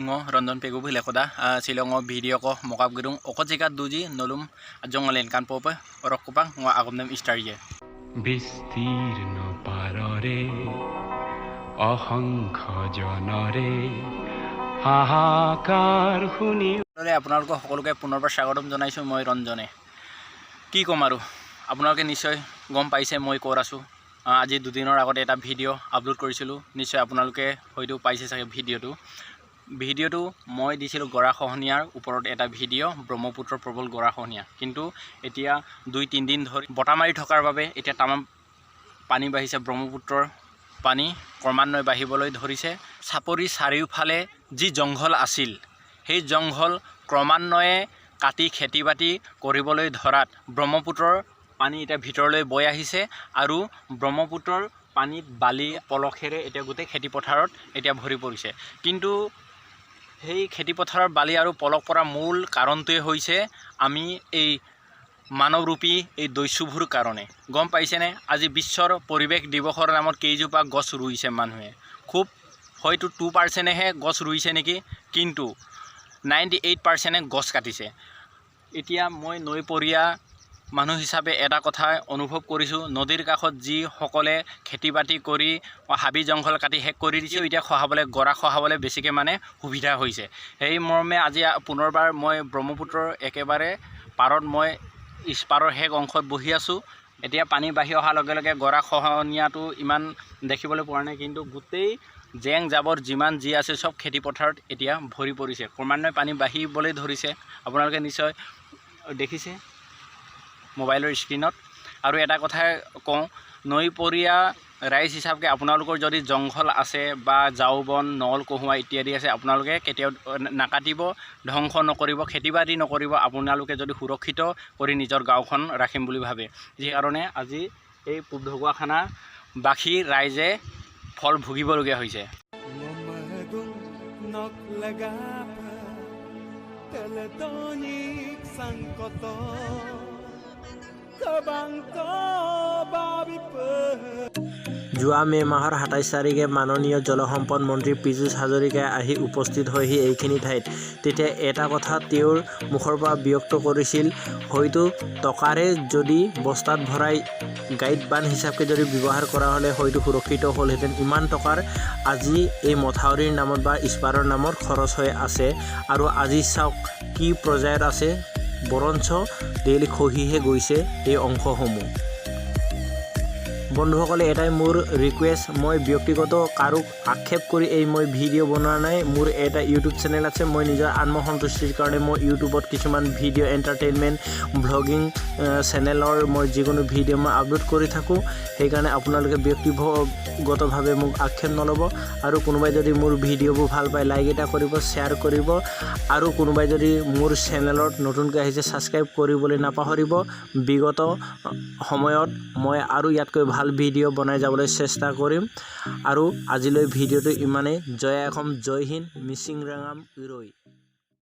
Ngo Ranjan Pegu bhile koda silongo video ko mokap gedung oko jika duji nolum jongalen kan pope orok kupang ngo agomnem star ye. বিস্তীৰ্ণ পাৰৰে অসংখ্য জনৰে হাহাকাৰ শুনি আপোনালোকক সকলোকে পুনৰবাৰ স্বাগতম জনাইছোঁ। মই ৰঞ্জনে কি ক'ম আৰু, আপোনালোকে নিশ্চয় গম পাইছে মই ক'ত আছোঁ। আজি দুদিনৰ আগতে এটা ভিডিঅ' আপলোড কৰিছিলোঁ, নিশ্চয় আপোনালোকে হয়তো পাইছে চাগে ভিডিঅ'টো। ভিডিঅ'টো মই দিছিলোঁ গৰাখহনীয়াৰ ওপৰত এটা ভিডিঅ', ব্ৰহ্মপুত্ৰৰ প্ৰবল গৰাখহনীয়া। কিন্তু এতিয়া 2-3 দিন ধৰি বতাহ মাৰি থকাৰ বাবে এতিয়া তামাম পানী বাঢ়িছে। ব্ৰহ্মপুত্ৰৰ পানী ক্ৰমান্বয়ে বাঢ়িবলৈ ধৰিছে। চাপৰি চাৰিওফালে যি জংঘল আছিল, সেই জংঘল ক্ৰমান্বয়ে কাটি খেতি বাতি কৰিবলৈ ধৰাত ব্ৰহ্মপুত্ৰৰ পানী এতিয়া ভিতৰলৈ বৈ আহিছে আৰু ব্ৰহ্মপুত্ৰৰ পানীত বালি পলসেৰে এতিয়া গোটেই খেতি পথাৰত এতিয়া ভৰি পৰিছে। কিন্তু সেই খেতি পথাৰৰ বালি আৰু পলস পৰা মূল কাৰণটোৱে হৈছে আমি এই মানৱৰূপী এই দস্যুবোৰ কাৰণে। গম পাইছেনে, আজি বিশ্বৰ পৰিৱেশ দিৱসৰ নামত কেইজোপা গছ ৰুইছে মানুহে? খুব হয়তো 2%হে গছ ৰুইছে নেকি, কিন্তু 98%এ গছ কাটিছে। এতিয়া মই নৈপৰীয়া মানুহ হিচাপে এটা কথাই অনুভৱ কৰিছোঁ, নদীৰ কাষত যিসকলে খেতি বাতি কৰি হাবি জংঘল কাটি শেষ কৰি দিছে, এতিয়া খহাবলৈ, গৰা খহাবলৈ বেছিকৈ মানে সুবিধা হৈছে। সেই মৰ্মে আজি পুনৰবাৰ মই ব্ৰহ্মপুত্ৰৰ একেবাৰে পাৰত, মই ইস্পাৰৰ শেষ অংশত বহি আছোঁ। এতিয়া পানী বাঢ়ি অহাৰ লগে লগে গৰা খহনীয়াটো ইমান দেখিবলৈ পোৱা নাই, কিন্তু গোটেই জেং জাবৰ যিমান যি আছে চব খেতি পথাৰত এতিয়া ভৰি পৰিছে। ক্ৰমান্বয়ে পানী বাঢ়িবলৈ ধৰিছে, আপোনালোকে নিশ্চয় দেখিছে মোবাইলৰ স্ক্ৰীণত। আৰু এটা কথাই কওঁ, নৈপৰীয়া ৰাইজ হিচাপে আপোনালোকৰ যদি জংঘল আছে বা ঝাও বন, নল কহুৱা ইত্যাদি আছে, আপোনালোকে কেতিয়াও নাকাটিব, ধ্বংস নকৰিব, খেতি বাতি নকৰিব, আপোনালোকে যদি সুৰক্ষিত কৰি নিজৰ গাঁওখন ৰাখিম বুলি ভাবে। যি কাৰণে আজি এই পূব ঢকুৱাখানাবাসী ৰাইজে ফল ভুগিবলগীয়া হৈছে। Ngomedung nok legapa teletonik sangkoto kebangto babi pe. যোৱা মে' মাহৰ 27 তাৰিখে মাননীয় জলসম্পদ মন্ত্ৰী পীযুষ হাজৰিকাই আহি উপস্থিত হয়হি এইখিনি ঠাইত। তেতিয়া এটা কথা তেওঁৰ মুখৰ পৰা ব্যক্ত কৰিছিল, হয়তো টকাৰে যদি বস্তাত ভৰাই গাইড বান্ধ হিচাপে যদি ব্যৱহাৰ কৰা হ'লে হয়তো সুৰক্ষিত হ'লহেঁতেন। ইমান টকাৰ আজি এই মথাউৰিৰ নামত বা ইস্পাৰৰ নামত খৰচ হৈ আছে আৰু আজি চাওক কি পৰ্যায়ত আছে, বৰঞ্চ ডেইলি খহিহে গৈছে এই অংশসমূহ। বন্ধুসকলে, এটাই মোৰ ৰিকুৱেষ্ট, মই ব্যক্তিগত কাৰো আক্ষেপ কৰি এই মই ভিডিঅ' বনোৱা নাই। মোৰ এটা ইউটিউব চেনেল আছে। মই নিজৰ আত্মসন্তুষ্টিৰ কাৰণে মই ইউটিউবত কিছুমান ভিডিঅ', এণ্টাৰটেইনমেণ্ট, ভ্লগিং চেনেলৰ মই যিকোনো ভিডিঅ' মই আপলোড কৰি থাকোঁ। সেইকাৰণে আপোনালোকে ব্যক্তিগতভাৱে মোক আক্ষেপ নল'ব। আৰু কোনোবাই যদি মোৰ ভিডিঅ'বোৰ ভাল পায়, লাইক এটা কৰিব, শ্বেয়াৰ কৰিব আৰু কোনোবাই যদি মোৰ চেনেলত নতুনকৈ আহিছে, ছাবস্ক্ৰাইব কৰিবলৈ নাপাহৰিব। বিগত সময়ত মই আৰু ইয়াতকৈ ভাল ভিডিঅ' বনাই যাবলৈ চেষ্টা কৰিম। আৰু আজিলৈ ভিডিঅ'টো ইমানেই। জয় অসম, জয় হিন্দ, মিচিং ৰাঙাম ইৰৈ।